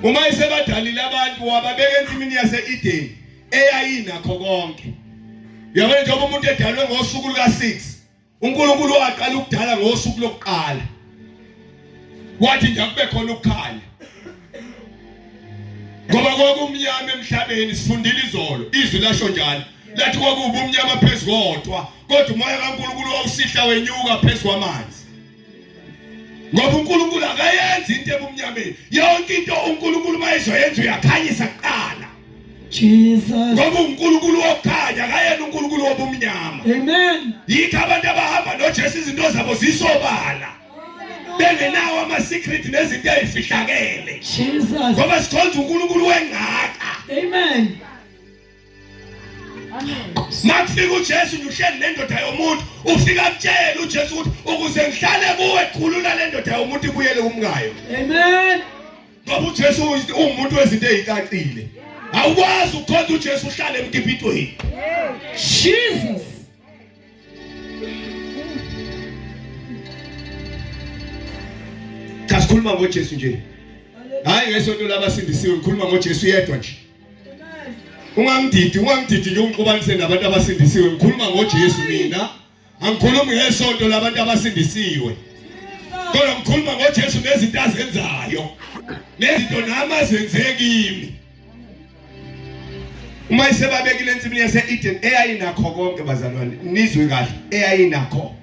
Uma esebadalile abantu wababeka ensimini yase-Eden eyayinakho konke. Uyabona njengoba umuntu edalwe ngosuku luka-6, uNkulunkulu waqala ukudala ngosuku lokuqala. Wathi nje akube khona ukukhanya. Ngoba kwakumnyama emhlabeni sifundile izolo, izwi lasho njalo. Lathi kwakuwubumnyama phezu kodwa, kodwa umoya kaNkulunkulu wawusihla wenyuka phezu kwamanzi. Ngoba uNkulunkulu akayenzi into ebumnyameni. Yonke into uNkulunkulu mayizoyenza uyakhanyisa kuqala. Jesus. Ngoba uNkulunkulu wokukhanya akayena uNkulunkulu wobumnyama. Amen. Yikho abantu abahamba noJesu izinto zabo zisobala. Bengenawo ama secret nezinto ezifihlakele. Jesus. Ngoba sikhonza uNkulunkulu wengaka. Amen. Makufika uJesu nje uhleli nendoda yomuntu, ufika akutshele uJesu ukuthi ukuze ngihlale kuwe khulula le ndoda yomuntu ibuyele kumkayo. Amen. Ngoba uJesu uwumuntu wezinto ezicacile. Awukwazi ukukhonza uJesu uhlale emkipitweni. Jesus. Cha sikhuluma ngoJesu nje. Hayi ngesonto labasindisiwe ngikhuluma ngoJesu yedwa nje. Ungangididi, ungangididi nje ungixubanise nabantu abasindisiwe. Ngikhuluma ngoJesu mina. Angikhulumi ngesonto labantu abasindisiwe. Kodwa ngikhuluma ngoJesu nezinto azenzayo. Nezinto nami azenze kimi. Uma isebabekile ensimini yase-Eden eyayinakho konke bazalwane, nizwe kahle, eyayinakho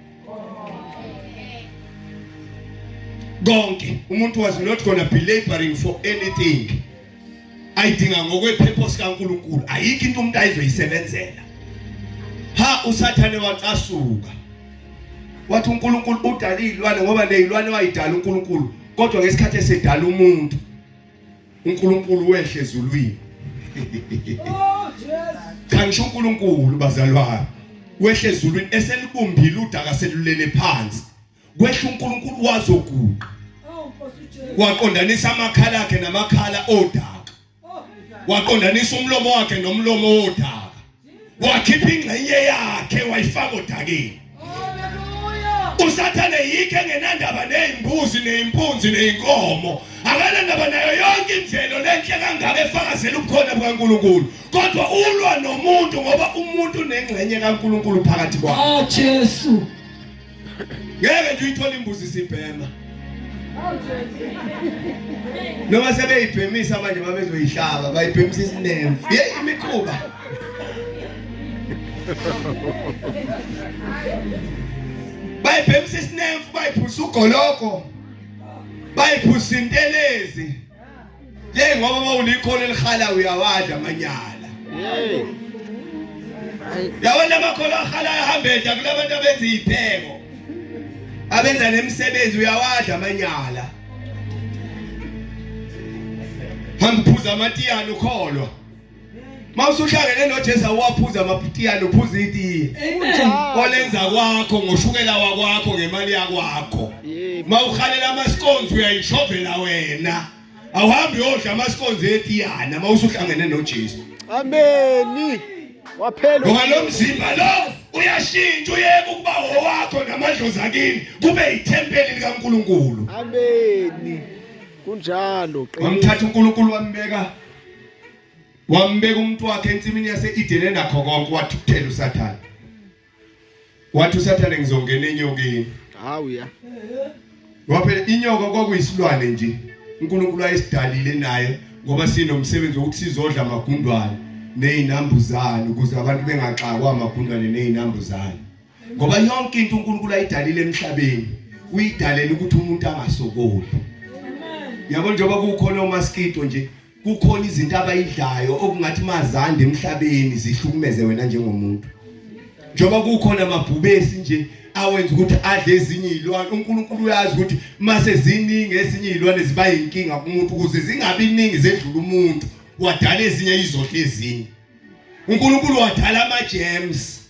konke. Umuntu was not gonna be laboring for anything. Ayidinga ngokwephepho sikaNkulunkulu, ayikho into umuntu ayizoyisebenzela. Ha uSathane wacasuka. Wathi uNkulunkulu udala izilwane ngoba nezilwane wayidala uNkulunkulu, kodwa ngesikhathi esedala umuntu uNkulunkulu wehle ezulwini. Oh Jesu. Cha ngisho uNkulunkulu bazalwane wehle ezulwini eselibumbile udaka selulele phansi. Kwehla uNkulunkulu wazoguqa. Oh Nkosi Jesu. Waqondanisa amakhala akhe namakhala odaka. Oh. Waqondanisa umlomo wakhe nomlomo wodaka. Wakhipha ingxenye yakhe wayifaka odakeni. Hallelujah. usathane yikho engenandaba nezimbuzi nezimpunzi nezinkomo akanandaba nayo yonke imvelo lenhle kangaka efakazela ubukhona bukaNkulunkulu kodwa ulwa nomuntu ngoba umuntu unengxenye kaNkulunkulu phakathi kwakhe. Oh Jesu. Ngeke nje uyithole imbuzi isibhema. Noma sebeyibhemisa manje babezoyihlaba bayibhemisa isinemfu. Ye imikhuba. Bayibhemisa isinemfu bayiphusa ugoloko. Bayiphusa intelezi. Yey ngoba uma ulikhola elihala uyawadla amanyala. Hey. Yabona amakhola ahala ahambe edla kulabantu abenza izipheko. Abenza nemisebenzi uyawadla amanyala. Hamba uphuza amatiyana ukholwa. Mawusuhlangene noJesu awuwaphuza amaputiyana uphuza itiye. Amen. Olenza kwakho ngoshukela wakwakho ngemali yakwakho. Yebo. Mawuhalela amascones uyayishovela wena. Awuhambi uyodla amascones etiyana mawusuhlangene noJesu. Ameni. Waphela. Ngoba lo mzimba lo uyashintsha uyeke ukuba owakho namadlozi akini kube ithempeli likaNkulunkulu. Ameni. Kunjalo. Qiniso. Wamthatha uNkulunkulu wambeka wambeka umuntu wakhe ensimini yase-Eden enakho konke wathukuthela uSathane. Wathi uSathane ngizongena enyokeni. Hawu ya. Ngoba phela inyoka kwakuyisilwane nje uNkulunkulu ayesidalile naye ngoba sinomsebenzi wokuthi sizodla amagundwane nezinambuzane ukuze abantu bengaxakwa amagundwane nezinambuzane. Ngoba yonke into uNkulunkulu ayidalile emhlabeni uyidalela ukuthi umuntu angasokoli. Yabo njengoba kukhona omaskito nje kukhona izinto abayidlayo okungathi mazande emhlabeni zihlukumeze wena njengomuntu. Njengoba kukhona amabhubesi nje awenza ukuthi adle ezinye izilwane uNkulunkulu uyazi ukuthi mase ziningi ezinye izilwane ziba yinkinga kumuntu ukuze zingabi ningi zedlula umuntu wadala ezinye izodla ezinye. uNkulunkulu wadala ama germs.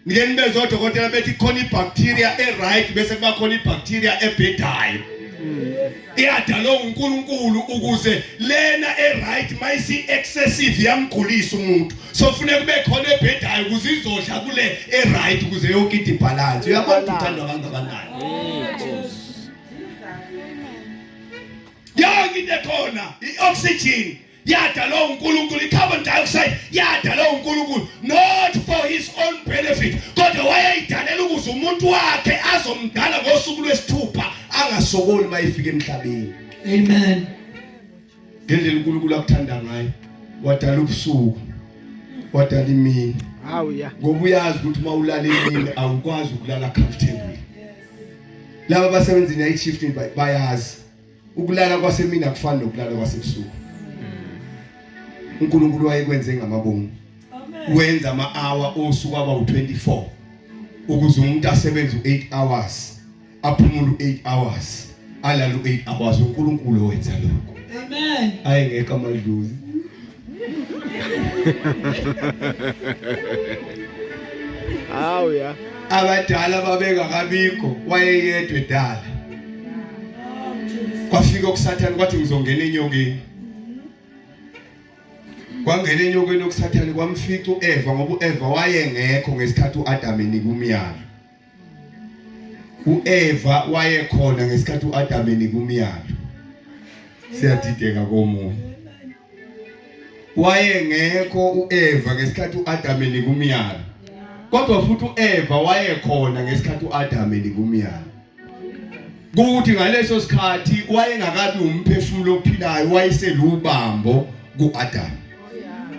Ngike nibezwe odokotela bethi khona ibacteria e-right bese kuba khona ibacteria ebhedayo. Iyadalwa uNkulunkulu ukuze lena e-right mayisi excessive yamgulisa umuntu. So funeka kube khona ebhedayo ukuze izodla kule e-right ukuze yonke into ibalance. Uyabona ukuthi uthandwa kangakanani. Yonke into ekhona, i-oxygen yadalwa uNkulunkulu, i-carbon dioxide yadalwa uNkulunkulu, not for his own benefit, kodwa wayeyidalela ukuze umuntu wakhe azomdala ngosuku lwesithupha angasokoli uma efika emhlabeni. Amen. Ngendlela uNkulunkulu akuthanda ngayo, wadala ubusuku, wadala imini. Hawu ya. Ngoba uyazi ukuthi uma ulala emini awukwazi ukulala comfortably. Laba abasebenza night shift bayazi ukulala kwasemini akufani nokulala kwasebusuku. uNkulunkulu wayekwenze ngamabomu. Wenza ama-hour osuku aba u24 ukuze umuntu asebenze u8 hours, aphumule u8 hours, alale u8 hours. uNkulunkulu owenza lokho. Amen. Ayengekho amadlozi. Hawu ya. Abadala babengakabikho, wayeyedwa edala. Kwafika okusathane kwathi ngizongena enyokeni. Kwangena enyokeni okusathane kwamfica uEva, ngoba uEva wayengekho ngesikhathi uAdam enika umyalo. uEva wayekhona ngesikhathi uAdam enika umyalo. Siyadideka komunye. Wayengekho uEva ngesikhathi uAdam enika umyalo. Kodwa futhi uEva wayekhona ngesikhathi uAdam enika umyalo. Kuthi ngaleso sikhathi wayengakabi umphefumulo ophilayo, wayeselubambo kuAdam.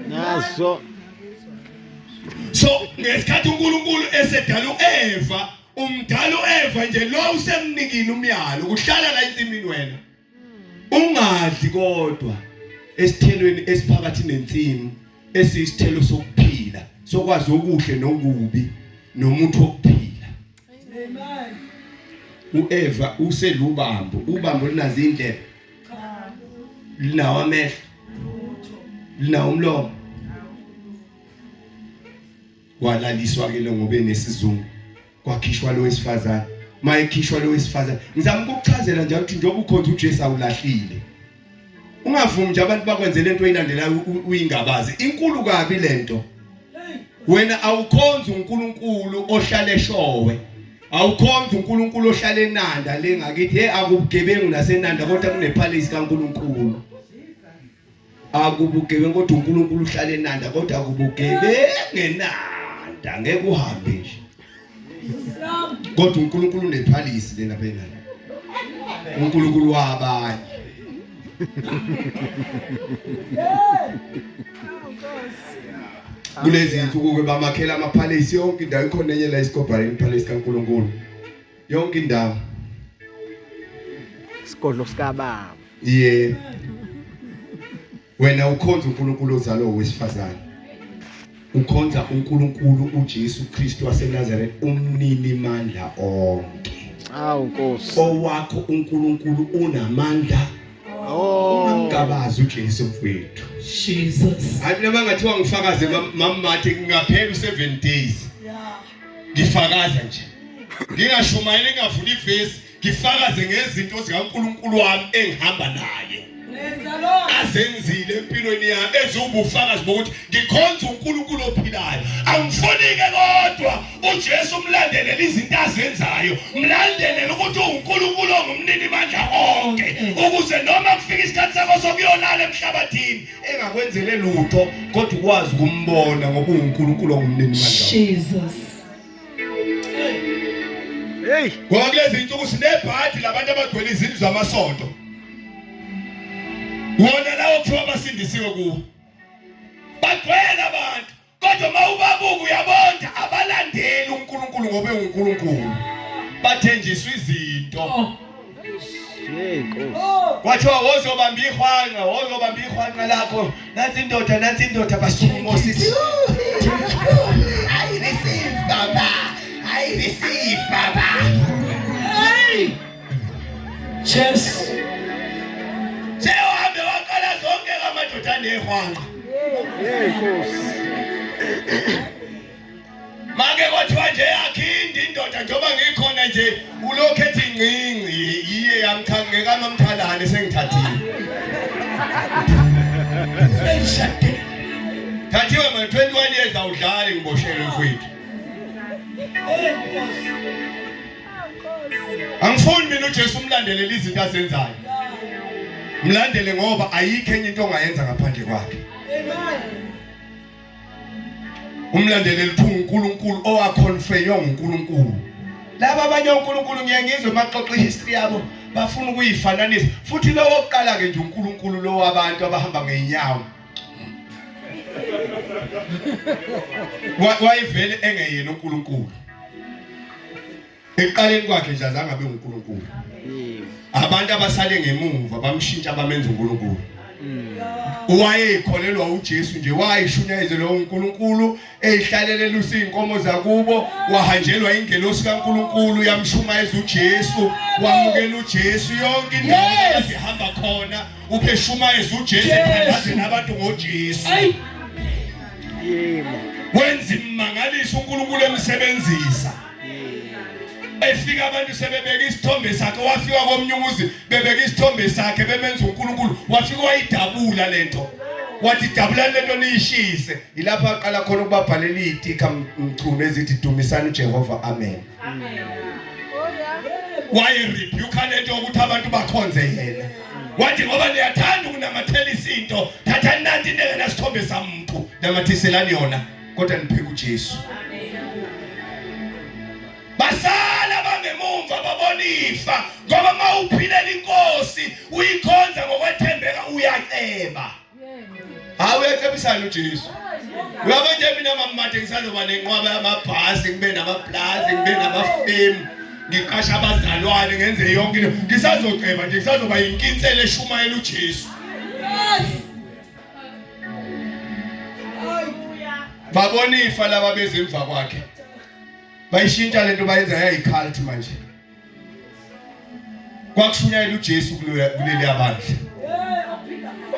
Nazo. So ngesikhathi uNkulunkulu esedala uEva, umdala uEva nje lo usemnikile umyalo ukuhlala la ensimini wena. Ungadli kodwa esithelweni esiphakathi nensimu esiyisithelo sokuphila, sokwazi okuhle nokubi nomuthi wokuphila. Amen. uEva uselubambo, ubambo lunazo indlebe, linawo amehlo, linawo umlomo. Walaliswa ke lo ngoba enesizungu, kwakhishwa lo wesifazane. Mayekhishwa lo wesifazane, ngizama ukukuchazela njalo ukuthi njengoba ukhonza uJesu awulahlile. Ungavumi nje abantu bakwenze lento oyilandelayo uyingabazi. Inkulu kabi lento. Wena awukhonzi uNkulunkulu ohlala eshowe. Awukhonzi uNkulunkulu ohlala eNanda le ngakithi. Hey, akubugebengu naseNanda kodwa kunepalace kaNkulunkulu. Akubugebengu kodwa uNkulunkulu uhlala eNanda, kodwa akubugebengu eNanda, ngeke uhambe nje. Kodwa uNkulunkulu unephalisi lena phela. uNkulunkulu wabanye. Kulezi insuku ke bamakhela amaphalisi yonke indawo, ikhona enye la isikobhaleni palace kaNkulunkulu. Yonke indawo. Isigodlo sikababa. Yebo. Wena ukhonza uNkulunkulu ozalwa owesifazane. Ukhonza uNkulunkulu uJesu Kristu waseNazaretha, umnini mandla onke. Awu Nkosi. Owakho uNkulunkulu unamandla. Oh. Ungamgabazi uJesu mfowethu. Jesus. Hayi mina mangathiwa ngifakaze mamathi ngaphela u7 days. Yeah. Ngifakaza nje. Ngingashumayeli, ngingavula ivesi, ngifakaze ngezinto zikaNkulunkulu wami engihamba naye. Azenzile empilweni yami eziwubufakazi bokuthi ngikhonza uNkulunkulu ophilayo. Angifuni-ke kodwa uJesu umlandelele izinto azenzayo, mlandelele ukuthi uwuNkulunkulu ongumnini mandla onke, ukuze noma kufika isikhathi sakho sokuyolala emhlabathini engakwenzele lutho, kodwa ukwazi ukumbona ngoba uwuNkulunkulu ongumnini mandla. Jesus. Hey. Ngoba kulezi insuku sinebhadi labantu abagcwele izindlu zamasonto. Wona lawo kuthiwa basindisiwe kuwo. Bagcwele abantu, kodwa uma ubabuka uyabona abalandeli uNkulunkulu ngoba enguNkulunkulu. Bathenjiswa izinto. Oh. Hey Nkosi. Kwathiwa wozobamba ihwanqa, wozobamba ihwanqa lakho. Nansi indoda, nansi indoda, basukuma sisi. I receive baba. I receive baba. Hey. Jesus. Seyohambe waqala zonke amadoda anehwanqa. Hey Nkosi. Make kwathiwa nje akhindi indoda njengoba ngikhona nje ulokhu ethi ncinci yiye yamthangeka mamthalane sengithathile. Sengishadile. Thathiwe man 21 years awudlali ngiboshelwe mfowethu. Hey Nkosi. Angifuni mina uJesu umlandelele izinto azenzayo. Mlandele ngoba ayikho enye into ongayenza ngaphandle kwakhe. Amen. Umlandele lithu uNkulunkulu owaconfeywa nguNkulunkulu. Laba abanye oNkulunkulu ngiye ngizwe maxoxa history yabo bafuna ukuyifananisa futhi lo wokuqala ke nje uNkulunkulu lo wabantu abahamba ngeenyawo. Wayevele engeyena uNkulunkulu. Ekuqaleni kwakhe nje azange abe uNkulunkulu. Abantu abasale ngemuva bamshintsha bamenza uNkulunkulu. Wayeyikholelwa uJesu nje wayishunyayeze lo uNkulunkulu eyihlalele lusi inkomo zakubo wahanjelwa ingelosi kaNkulunkulu yamshumayeza uJesu wamukela uJesu yonke indawo kade hamba khona ubeshumayeza uJesu ethandazela abantu ngoJesu. Yebo. Wenza imangaliso uNkulunkulu emsebenzisa. Efika abantu sebebeka isithombe sakhe wafika komnye umuzi bebeka isithombe sakhe bemenza uNkulunkulu wafika wayidabula lento wathi dabulani lento niyishise ilapho aqala khona ukubabhalela izitika mchunu ezithi dumisani uJehova amen amen waye rebuke lento ukuthi abantu bakhonze yena wathi ngoba niyathanda ukunamathelisa into thathani nanti into engenasithombe samuntu namathiselani yona kodwa niphike uJesu basala bangemumva babona ifa ngoba uma uphilela inkosi uyikhonza ngokwethembeka uyaceba hayi uyacebisana uJesu uyabo nje mina mamade ngisazoba nenqwaba yamabhasi ngibe namaplazi ngibe namafemu ngiqasha abazalwane ngenze yonke into ngisazoceba nje ngisazoba yinkinsela eshumayela uJesu Babona ifa laba beze emva kwakhe. Bayishintsha lento bayenza yayicult manje. Kwakushunyayela uJesu kuleli bandla.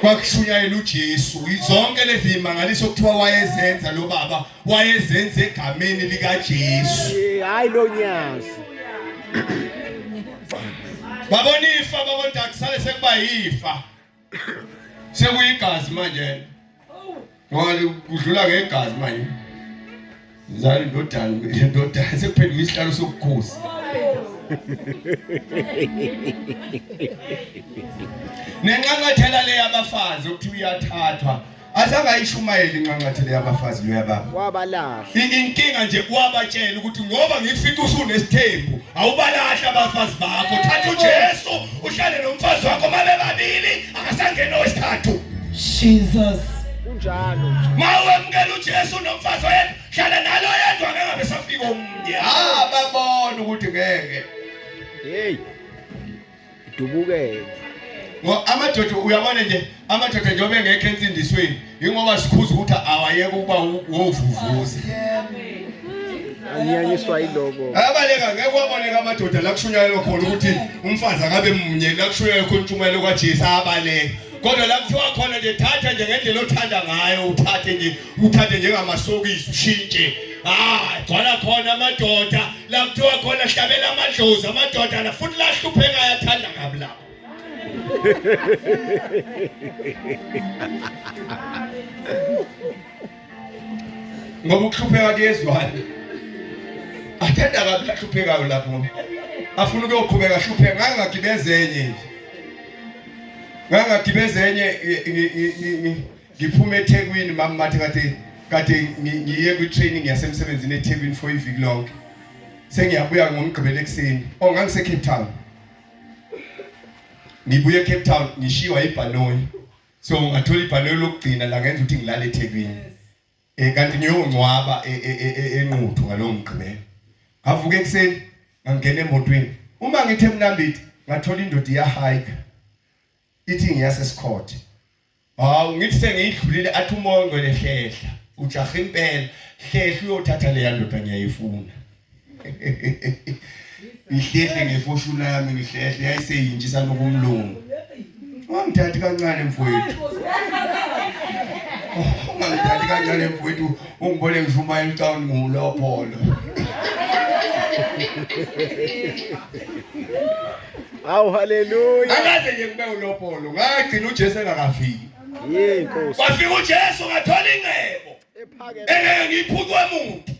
Kwakushunyayela uJesu. Zonke lezi zimangaliso kuthiwa wayezenza lo baba wayezenza egameni likaJesu. Hayi lo nyazi. Babona ifa babona akusale sekuba yifa. Sekuyigazi manje. Ngoba kudlula ngegazi manje. Ngizala indodana, indodana sekuphenduka isihlalo sobukhosi. Nenxanxathela le yabafazi okuthiwa iyathathwa Azange ayishumayele inxanxathela yabafazi loya baba. Wabalahla. Inkinga nje wabatshela ukuthi ngoba ngifica usunesithembu awubalahla abafazi bakho thatha uJesu uhlale nomfazi wakho mabe babili akasangena owesithathu. Jesus. Kunjalo nje. Mawemukela uJesu nomfazi oyedwa hlala nalo yedwa ngeke ngabe safika omunye. Ah babona ukuthi ngeke. Hey. Idubukeke. Ngo amadoda uyabona nje amadoda njengoba engekho ensindisweni ingoba sikhuza ukuthi awayeke ukuba wovuvuza. Anyanyiswa yiloko. Abaleka ngeke waboneka amadoda la kushunyayelwa khona ukuthi umfazi akabe munye la kushunyayelwa khona intshumayelo kaJesu abaleka. Kodwa la kuthiwa khona nje thatha nje ngendlela othanda ngayo uthathe nje uthathe njengamasokisi ushintshe. Ah gcwala khona amadoda la kuthiwa khona hlabela amadlozi amadoda la futhi lahlupheka ayathanda kabi lapho. Ngoba ukuhlupheka kuyezwana. Athanda kabi lahluphekayo lapho ngoba afuna ukuyoqhubeka hlupheka ngangagibeza enye nje. Ngangagibeza enye ngiphuma eThekwini mama mathi kade kade ngiye kwi training yasemsebenzini eThekwini for iviki lonke. Sengiyabuya ngomgqibelo ekuseni. Oh ngangise Cape Town. Ngibuye eCape Town ngishiwa ibhanoyi. So ngathola ibhanoyi lokugcina la ngenza ukuthi ngilale eThekwini. Eh kanti ngiyongcwaba eNquthu ngalowo mgqibelo. Ngavuka ekuseni ngangena emotweni. Uma ngithe emnambithi ngathola indoda iyahike. Ithi ngiyasesikhothe. Hawu ngithi sengiyidlulile athi umoya ongcwele hlehla. Ujaha impela hlehla uyothatha leya ndoda ngiyayifuna. Ngihlehle ngefoshula yami ngihlehle yayiseyintsha isanuka umlungu. Ungangithathi kancane mfowethu. Ungangithathi kancane mfowethu ungibone ngishumayela ucawuni ngulopholo. Awu haleluya. Akaze nje ngibe ulopholo ngagcina uJesu engakafiki. Yey Nkosi. Wafika uJesu ngathola ingcebo. Ephakeme. Engeke ngiyiphucwe muntu.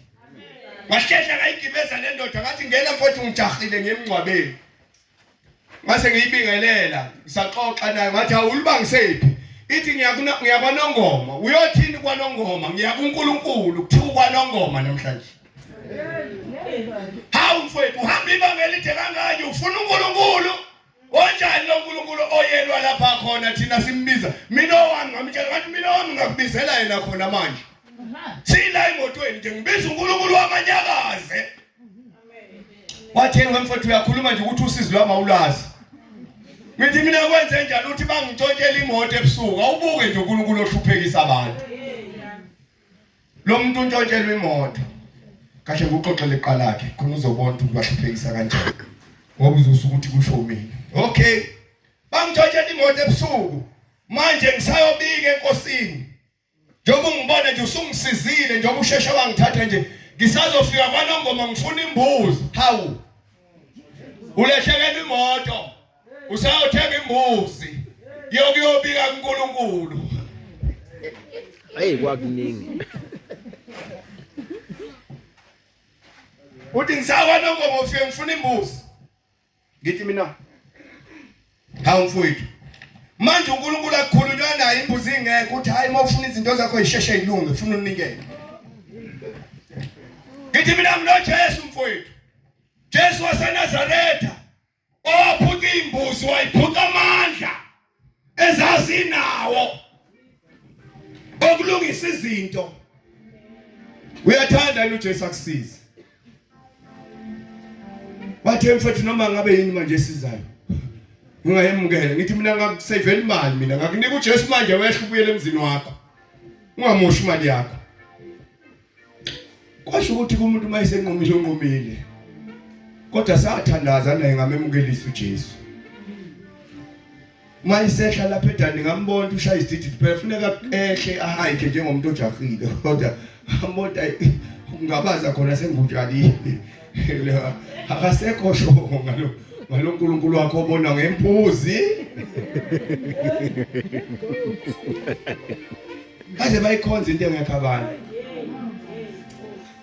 Ngahlehla ngayigibeza le ndoda ngathi ngena mfowethu ngijahile ngiyemngcwabeni. Ngase ngiyibingelela, ngisaxoxa nayo ngathi awulibangisephi. Ithi ngiyakwanongoma. Uyothini kwanongoma? Ngiya kuNkulunkulu. Kuthiwa kwanongoma namhlanje. Hawu mfowethu, uhamba ibanga elide kangaka ufuna uNkulunkulu. Onjani lo nkulunkulu oyelwa lapha khona thina simbiza. Mina owami ngamtshela ngathi mina owami ngakubizela yena khona manje. Sila emotweni nje ngibiza uNkulunkulu wamanyakaze. Wathi yena mfowethu uyakhuluma nje ukuthi usizi lwami awulazi. Ngithi mina kwenze njani ukuthi bangintshontshela imoto ebusuku awubuke nje uNkulunkulu ohluphekisa abantu. Lo muntu untshontshelwa imoto. Kahle ngikuxoxele iqala lakhe khona uzobona ukuthi bahluphekisa kanjani. Ngoba uzosuka ukuthi kusho mina. Okay. Bangitshontshela imoto ebusuku. Manje ngisayobika enkosini. Njengoba ungibona nje usungisizile njengoba usheshe wangithatha nje ngisazofika kwaNongoma ngifuna imbuzi. Hawu. Ulahlekelwa imoto. Usayothenga imbuzi. Yokuyobika kuNkulunkulu. Hey kwakuningi. Uthi ngisakwaNongoma ufike ngifuna imbuzi. Ngithi mina hawu mfowethu manje uNkulunkulu akukhulunywa naye imbuzi ingekho uthi hayi uma ufuna izinto zakho zisheshe zilunge ufuna unikele. Ngithi mina nginoJesu mfowethu. Jesu waseNazaretha owaphuca imbuzi wayiphuca amandla ezazinawo okulungisa izinto. Uyathanda yini uJesu akusize? Wathi mfethu noma ngabe yini manje esizayo ngingayemukela ngithi mina ngakusavela imali mina ngakunika uJesu manje wehla ubuyele emzini wakho ungamoshi imali yakho. Kwasho ukuthi kumuntu uma esenqumile unqumile. Kodwa sathandaza naye ngamemukelisa uJesu. Uma isehla lapha edani ngambona ukuthi ushaya isididi phela funeka ehle ahayike njengomuntu ojahile kodwa ambona ungabaza khona sengutshalile. Akasekho sho ngalo ngalo uNkulunkulu wakho obona ngempuzi. Kaze bayikhonza into engekho abantu.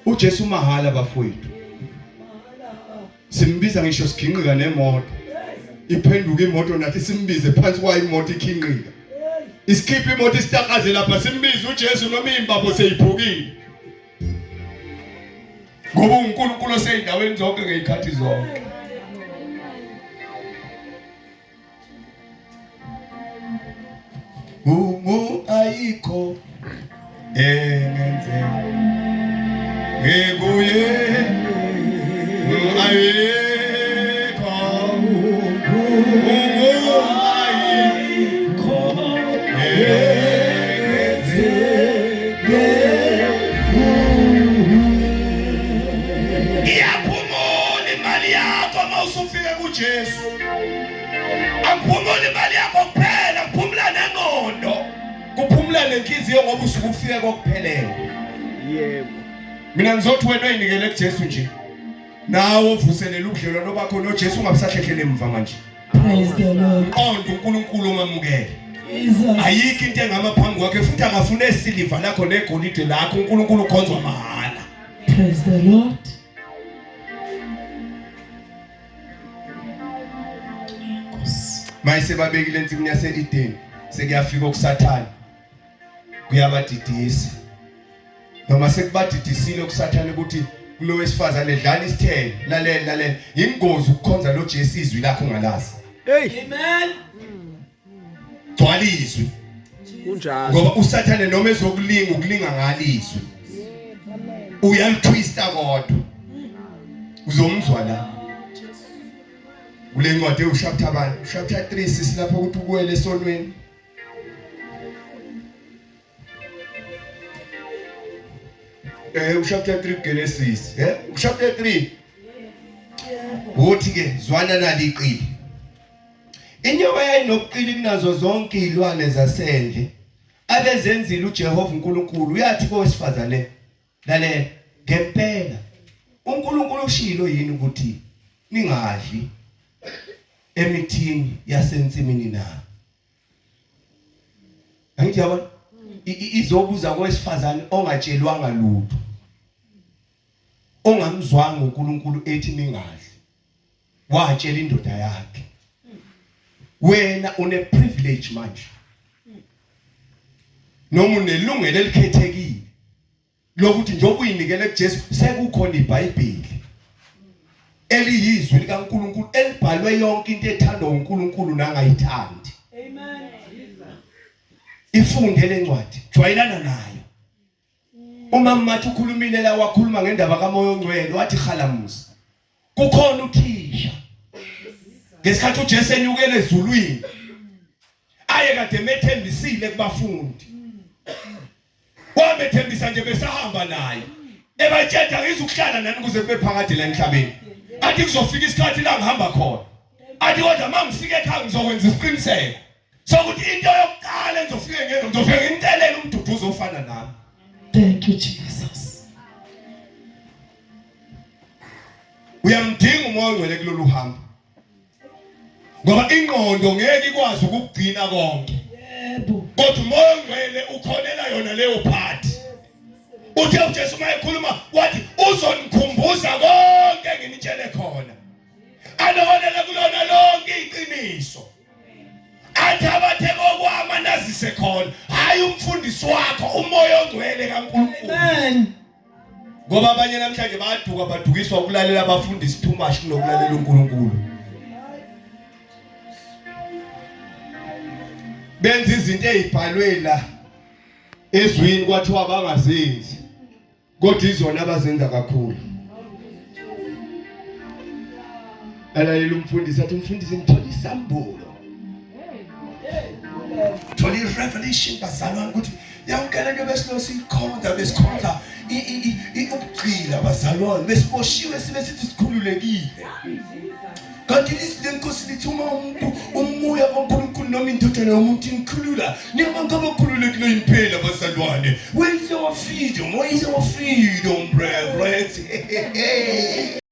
uJesu mahala bafowethu. Simbiza ngisho siginqika nemoto. Iphenduka imoto nathi simbize phansi kwayo imoto ikhinqika. Isikhipha imoto isitakaze lapha simbize uJesu noma imbapho seyiphukile. Ngoba uNkulunkulu oseyindaweni zonke ngezikhathi zonke. Ungu ayikho engenze ngekuye ayikho ungu ayikho engenze Iyaphumula imali yakho uma usufike kuJesu. Akuphumula imali yakho kuphela, kuphumula nengqondo. Kuphumula nenhliziyo ngoba usuke ufike kokuphelele. Yebo. Mina ngizothi wena oyinikele kuJesu nje. Nawe uvuselela ubudlelwano bakho noJesu ungabusahlehlele emva manje. Praise the Lord. Qonda uNkulunkulu omamukele. Jesus. Ayikho into engama phambi kwakhe futhi angafuna esiliva lakho negolide lakho uNkulunkulu ukhonzwa mahhala. Praise the Lord. Maye sebabekile ensimini yase-Edeni sekuyafika okusathane kuyabadidisa noma sekubadidisile okusathane ukuthi kulo wesifazane dlana isithelo lalela lalela ingozi ukukhonza lo Jesu izwi lakho ungalazi Hey, Amen. gcwala izwi kunjalo. ngoba usathane noma ezokulinga ukulinga ngalizwi uyalitwista kodwa uzomzwa la kule ncwadi ewuchapter bani chapter 3 sisilapho ukuthi ukuwele esonweni eh uchapter 3 Genesis eh uchapter 3 uthi ke zwana naliqili Inyoka yayinobuqili kunazo zonke izilwane zasendle abezenzile uJehova uNkulunkulu. Uyathi kowesifazane, lalela, ngempela uNkulunkulu ushilo yini ukuthi ningadli emithini yasensimini na? Angithi yabona izobuza kowesifazane ongatshelwanga lutho ongamzwanga uNkulunkulu ethi ningadli. Watshela indoda yakhe. Wena une privilege manje. Noma unelungelo elikhethekile lokuthi njengoba uyinikele kuJesu sekukhona iBhayibheli eliyizwi likaNkuluNkulu elibhalwe yonke into ethandwa uNkulunkulu nangayithandi. Amen. Ifunde lencwadi, jwayelana nayo. Umama mathi ukhulumile la wakhuluma ngendaba kaMoya oNgcwele wathi khalamuzi. Kukhona uthisha. Ngesikhathi uJesu enyukele ezulwini aye kade methembisile kubafundi. Wamethembisa nje besahamba naye. Ebatshela ngizukuhlala nani kuze kube phakade la emhlabeni. Athi kuzofika isikhathi la ngihamba khona. Athi kodwa mangifika ekhaya ngizokwenza isiqiniseko. Sokuthi into yokuqala engizofike ngenza ngizofike ngimcelele umduduzo ofana nami. Thank you Jesus. Uyamdinga umoya ongcwele kulolu hambo. Ngoba ingqondo ngeke ikwazi ukugcina konke. Yebo. Kodwa umoya ongcwele ukhonela yona leyo part. Uthe uJesu uma ekhuluma wathi uzonikhumbuza konke enginitshele khona. Anoholela kulona lonke iqiniso. Athi abathe kokwama nazise khona, hayi umfundisi wakho umoya ongcwele kaNkulunkulu. Amen. Ngoba abanye namhlanje bayaduka badukiswa ukulalela abafundisi too much kunokulalela uNkulunkulu. Benza izinto ezibhalwe la ezwini kwathiwa bangazenzi. Kodwa izona abazenza kakhulu. Alalela umfundisi athi umfundisi ngithola isambulo. Thola i-revelation bazalwane ukuthi yonke lento besilo siyikhonza besikhonza ukugcila bazalwane besiboshiwe sibe sithi sikhululekile. Kanti ilizwi lenkosi lithi uma umuntu umoya kaNkulunkulu noma indodana yomuntu imkhulula niyabantu abakhululekileyo impela bazalwane. Where is our freedom? Where is our freedom, brethren?